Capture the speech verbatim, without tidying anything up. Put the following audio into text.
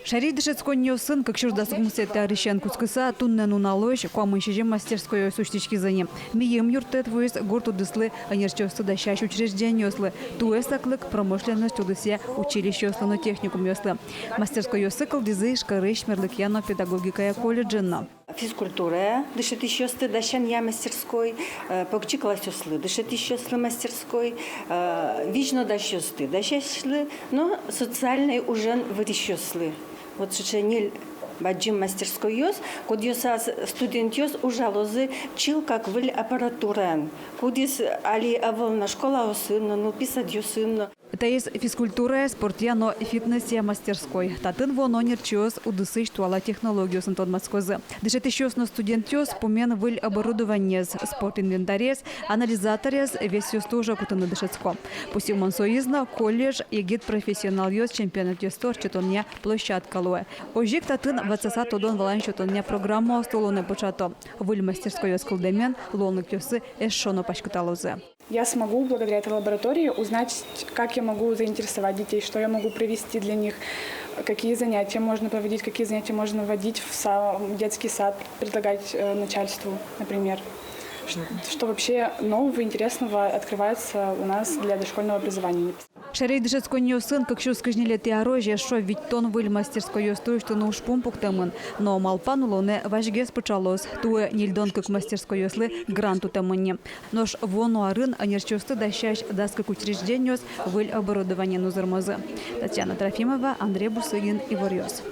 Шаерысь дышетсконниосын кык сюрс дас укмысэтӥ арысен кутскыса туннэ нуналозь куамын сизьым мастерскойёс усьтӥськизы ни. Мийым юрттэт вуиз гурт удыслы ӧнерчиосты дасясь учреждениослы, туэ саклык промышленность удысъя училищеослы но техникумъёслы. Мастерскойёссы кылдӥзы Ижкарысь мерлыкъя но педагогикая колледжын но. Физкультурая дышетӥсьёсты дасянъя мастерской, э, покчи классъёслы дышетӥсьёслы мастерской, э, визьнодасьёсты дасясьлы но социальной ужен вырисьёслы. Вот сыӵе ньыль бадӟым мастерскойёс, кудъёсаз студентъёс ужалозы чылкак выль аппаратураен, кудӥз али ӧвӧл на школаосын но, нылпи садъёсын но. Таиз физкультурая, спортъя но фитнесъя мастерской. Татын вуоно ӧнерчиос удысысь туала технологиосын тодматскозы. Дышетӥсьёс но студентъёс пумен выль оборудованиез, спорт инвентарез, анализаторез, весъёсты уже кутыны дышетско. Пусйымон соиз но, колледж егит профессионалъёс чемпионатъёсты ортчытонъя площадка луэ. Озьы ик татын ватсаса тодон-валан сётонъя программаосты улонэ пыӵато. Выль мастерскойёс кылдэмен луонлыкъёссы эшшо но паськыталозы. Я смогу благодаря этой лаборатории узнать, как я могу заинтересовать детей, что я могу провести для них, какие занятия можно проводить, какие занятия можно вводить в са-, детский сад, предлагать, э, начальству, например. Ш-, что вообще нового, интересного открывается у нас для дошкольного образования. Шаерысь дышетсконниосын кык сюрс кызь ньылетӥ арозь эшшо витьтон выль мастерскойёсты усьтыны ужпум пуктэмын, но малпан улонэ вазьгес пыӵалоз. Туэ ньыльдон кык мастерскойёслы грант утэмын ни. Нош вуоно арын ӧнерчиосты дасясь дас кык учреждениос выль оборудованиен узырмозы. Татьяна Трофимова, Андрей Бусыгин, «Иворъёс».